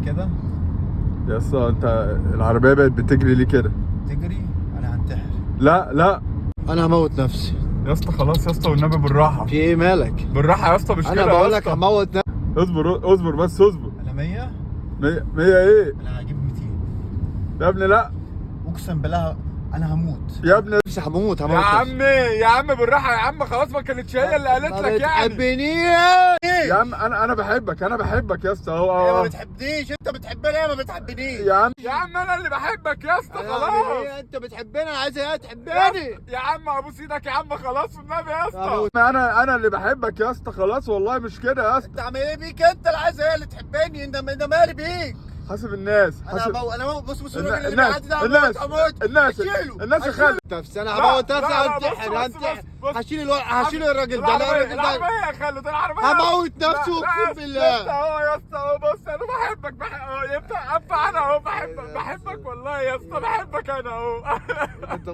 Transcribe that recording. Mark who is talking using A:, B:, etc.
A: كده.
B: يا اسطى انت العربية بقت بتجري ليه كده؟
A: تجري؟ انا هنتحر.
B: لا لا،
A: انا هموت نفسي
B: يا اسطى خلاص يا اسطى والنبي بالراحة.
A: في ايه مالك؟
B: بالراحة يا اسطى، مش كده.
A: انا
B: يا
A: بقول لك
B: اسطى.
A: هموت نفسي.
B: اصبر اصبر بس اصبر.
A: انا 100.
B: 100 100 ايه؟
A: انا هجيب 200.
B: يا ابني لا.
A: اقسم بالله انا هموت.
B: يا ابني
A: نفسي هموت، هموت
B: يا
A: نفسي.
B: عمي يا عم بالراحة يا عم، خلاص ما كانتش هي اللي قالت
A: ما
B: لك يعني.
A: بتحبنيش.
B: يا عم انا بحبك، انا بحبك يا اسطى. اهو
A: ما
B: اهو.
A: بتحبنيش، انت بتحبني، انا ما بتحبنيش.
B: يا عم يا عم انا اللي بحبك يا اسطى،
A: أنا
B: خلاص.
A: أعمل إيه؟ انت بتحبني، انا عايز ايه تحبني.
B: يا عم ابوس ايدك يا عم، خلاص والنبي يا اسطى.
A: أبوس.
B: انا اللي بحبك يا اسطى، خلاص والله مش كده يا اسطى.
A: انت عامل ايه بيك؟ انت اللي عايز ايه اللي تحبني؟ انت مالي بيك؟
B: حاسب الناس،
A: انا
B: حاسب
A: هموت، انا هموت. بص بص الراجل اللي
B: الناس
A: بيعدي ده،
B: الناس
A: هموت هموت.
B: الناس
A: هشيله.
B: الناس يا خالد.
A: نفسي انا
B: لا،
A: هموت نفسي،
B: لا، لا،
A: هنتحر
B: بص، بص،
A: هنتحر.
B: بص، بص.
A: هشيل الورق، هشيل الراجل ده. لا
B: العربية
A: الراجل ده
B: العربية يا خالد، العربية.
A: هموت نفسي
B: لا، لا،
A: اقسم
B: يا
A: بالله.
B: اسطى اهو يا اسطى اهو، بص انا بحبك اهو يا اسطى، انفع انا اهو، بحبك بحبك والله يا اسطى، بحبك انا اهو.
A: انت